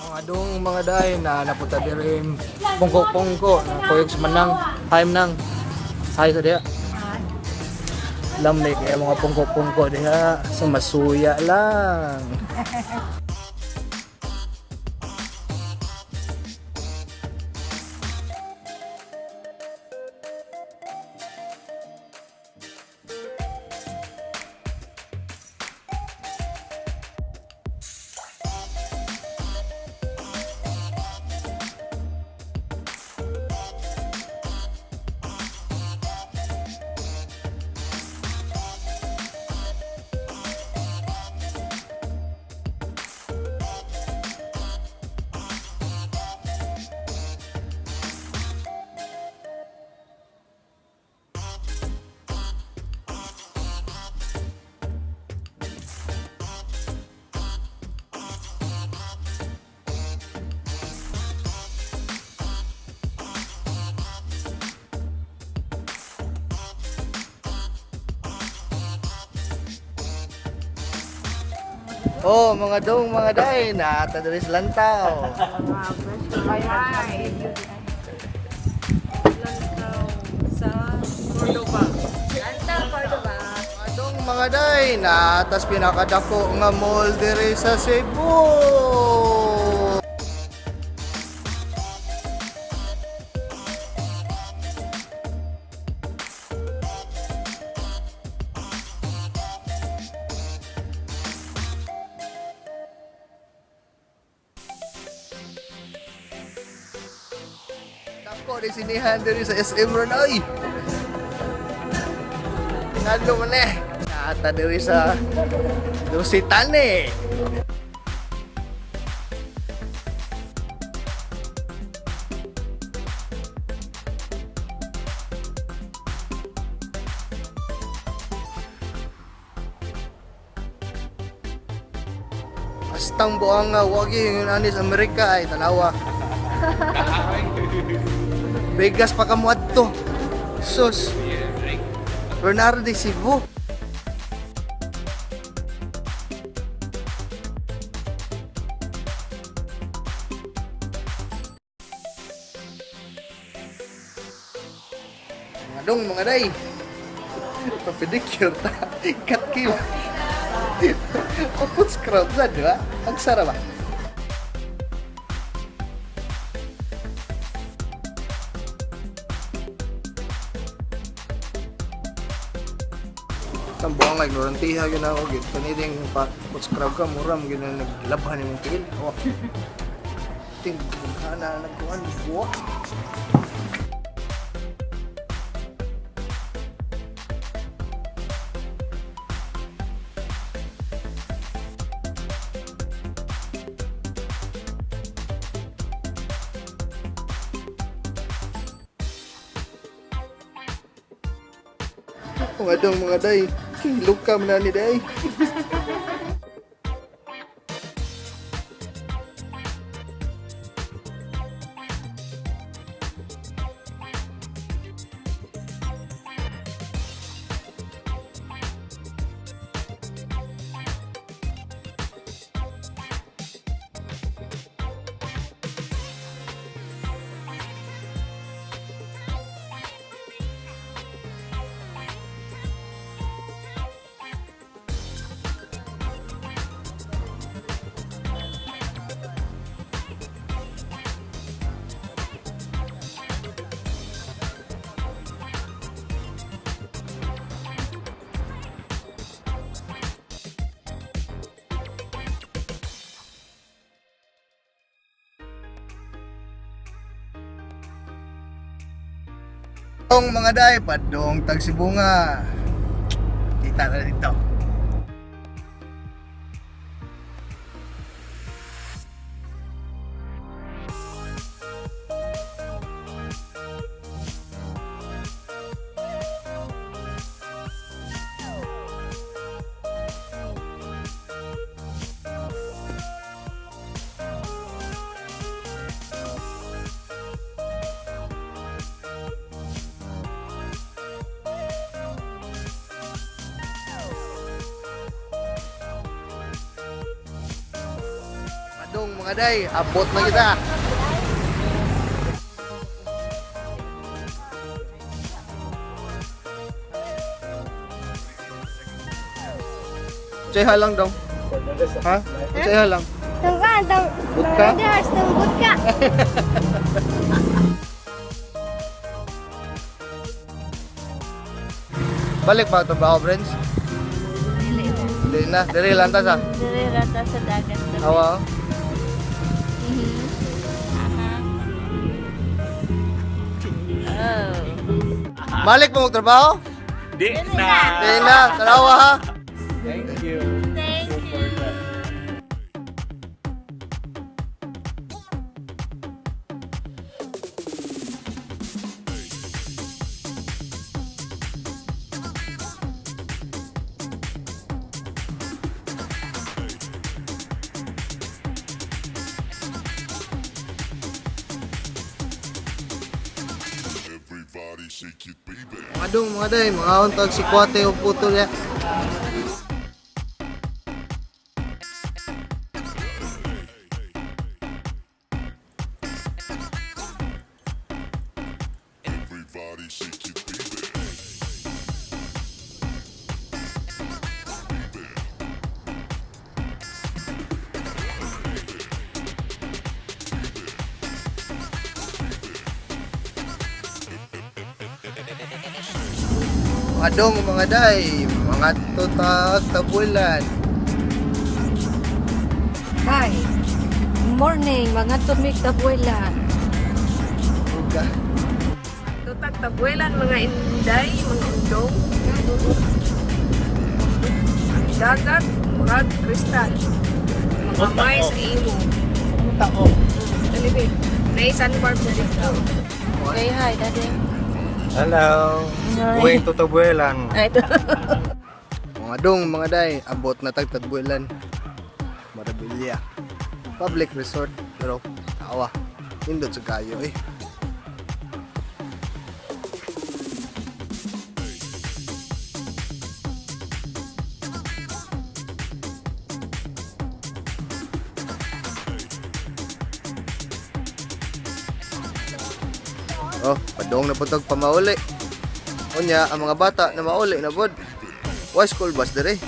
Mga dong, mga day na napunta diri pungko-pungko na kuyog sa manang time nang hi sa diha. Lamig kaya mga pungko-pungko diha sa masuya lang. Oh, mga dong, mga day, naata diri sa Lantaw. Ay. Lantaw sa Cordoba. Lantaw, Cordoba. Mga dong, mga day, naatas pinakadako nga mall diri sa Cebu. Dako ni sinihan diri sa SM ron oy. Nalo man eh. Naata diri sa Dusitan eh. Astang buang nga wagi yung anis Amerika ay tanawa. Vegas pa ka mo adto. Sus. Bernardo de Cebu. Mga dong, mga day. Pa-pedicure ta. Cut kayo. Pa-foot scrub na, di ba? Ang sarap ba? Tambo nga ignorantiha gyud ako gid kaniring pa foot scrub ka mura mo gyud na naglabhan imong tiil. Oh. Ting na nagkuan buwa. Mga dong, mga day, luka man na ni day. Dong mga day, padong tagsibunga. Kita na dito. Mga day, abot na kita. Unsay halang daw? Ha? Unsay halang? Tungka, tong, Butka? tong butka. Balik pa trabaho, friends. Dili na. Dili na, dili lang ta sa. Dili rata sa dagat. Awa. Oh. Balik pa mo trabaho? Di na. Dili na, tanawa ha. Thank you. Thank you. Everybody shake it, baby. Mga dong, mga day, mga untag si Kwate o puto niya. Everybody shake it, baby. Mga dong, mga day, mga tutag tabulan. Hi. Morning, mga tumig tabuelan. Uga. Tutag tabuelan, mga inday, mga undong. Ang dagat, murag kristal. Mga may sa imo. Tao. Dalibi. Nay sandbar sa dito. Say hi, Daddy. Hello. Going to Tabuelan. Ay, ito. Mga dong, mga day, abot na tag tadbulan. Marabilya. Public resort, pero tawa. Nindot sa kayo eh. Oh, padong na putog pamauli. Unya, ang mga bata na mauli na pod. Why school bus dire?